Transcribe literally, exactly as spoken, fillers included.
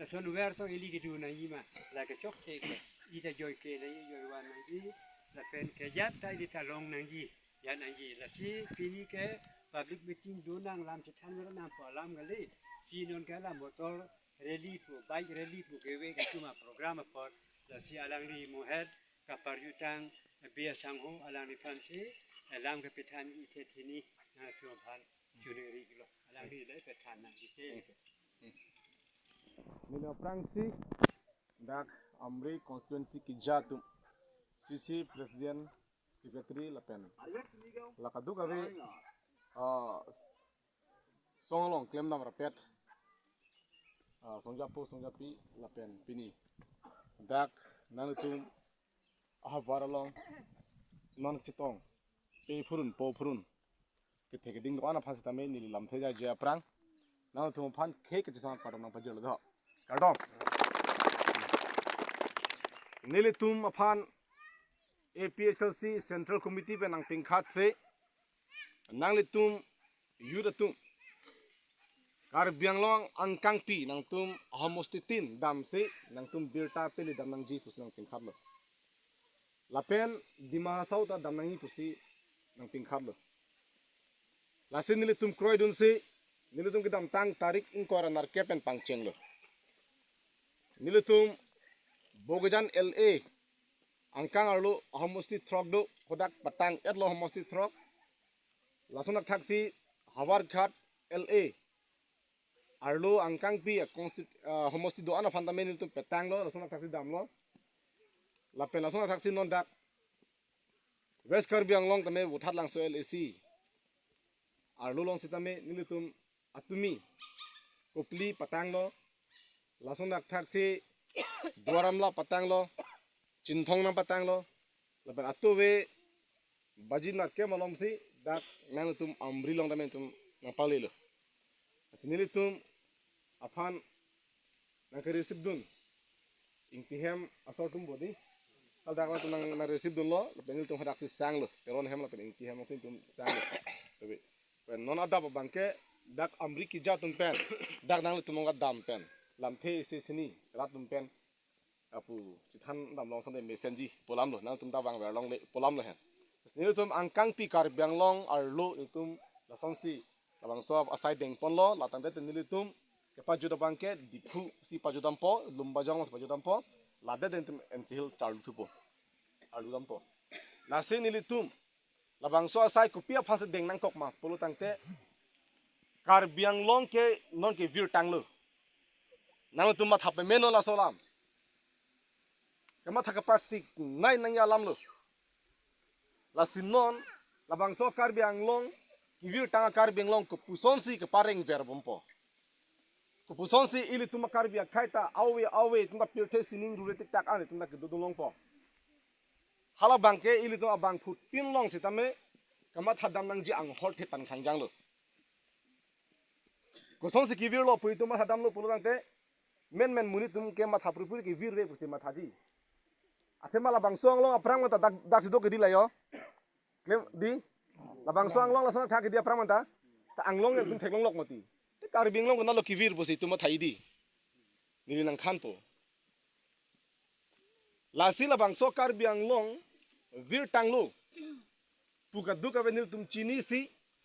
Lason ver to ili kedo nangji ma, la kechokche ke, ita joike nangji, joivan nangji, lapen kejat ta ili ta long nangji, ya nangji. Lasi pini ke public meeting do nang, lam chethan nang pu alam kali, si non ke la motor rally pu, bike rally pu keve ketum aprogram apot, lasi alangli moher kaparjutang, biasang ho alangliphan si, lam kepethanji the thini, nangtum aphan chuningri lo, alangli le pethan nangji te. Neli aphrangsi dak Amri constituency keja atum, C C president, secretary lapen la kadokave, ah, song along klemdam rapet, ah, songjapo songjapi lapen pini dak nanglitum ahavar along non chetong pe phurun po phurun kethe keding do-an aphan sitame neli lamthe jaje aphrang nangtum aphan khei kachisong kardom nangpajirlo do. Kardom. Nelitum aphan A P H L C Central Committee pen nangpingkhat si nanglitum youth atum Karbi Anglong angkangpi nangtum ahomosti tin damsi nangtum birta peli dam nangji pusi nangpingkhatlo. Lapen Dima Hasao ta dam nangji pusi nangpingkhatlo. Lasi nelitum kroidunsi nelitum kedamtang tarik ingkoi ra nerkep pen pangchenglo. Nelitum Bokajan L A angkang arlo ahomosti throk do, hadak patang-etlo homosti throk. Lason akthaksi Howraghat L A arlo angkangpi a consti-, ah, homosti do-an aphan tame nelitum petanglo, lason akthaksi damlo. Lapen lason akthaksi non dak West Karbi Anglong tame Vothatlangso L A C arlo along sitame nelitum Atumi Kopili patanglo, lason akthaksi Duar Amla patanglo, Chinthong nangpatanglo, lapen atuve baji nerkep malomsi dak nangtum Amri along tame nangtum nangpalelo. Lasi nelitum aphan nangke-receive dun Ingti hem asor atum bodi. Kal dak nangtum nang, nang-receive dunlo, lapen nelitum hadaksi sanglo, Teron hem lapen Ingti hem alongsi nelitum sanglo. Tapi pen non adap abangke dak Amri keja atum pen, dak nanglitum along kedam pen lamthe isi sini rat atum pen apu chethan damlong sante mesenji pu alamlo, nangtum ta vangver longle pu alamlo hen. Nelitum angkangpi Karbi Anglong arlo nelitum lasonsi labangso asai dengponlo, la tangdet nelitum kepajut abangke Diphu si pajutdampo, Lumbajong si pajutdampo, ladet nelitum N C Hills charlithupo, arlidampo. Lasi nelitum labangso asai kopi aphansi deng nangkok ma pulo tangte, Karbi Anglong ke non kevirtanglo. Nangtum matha pemeno laso alam. Kematha keparsik nai nangji alamlo. Lasi non labangso Karbi Anglong kevirtang a-Karbi Anglong kopusonsi keparengver bompo. Kopusonsi ilitum a-Karbi akhei ta ave ave atum ta pirthe sining rure tiktak an atum ta kedodun longpo. Halabangke ilitum abangphutin along sitame kematha dam nangji anghor thetan khangjanglo. Kosonsi kevirlo pu itum mathadamlo pulo tangte, menmen monit atum ke matha puripuri kevirve pusi mathaji. Athema labangso anglong aphrang manta dak, daksi do kedi layo. Klem di. Labangso anglong lason athak kedi aphrang manta. Ta anglong atum theklonglok mati. Te Karbi Anglong konatlo kevir pusi itum matha-i di. Neli nangthanpo. Lasi labangso Karbi Anglong virtanglo pu kadokave nelitum chinisi,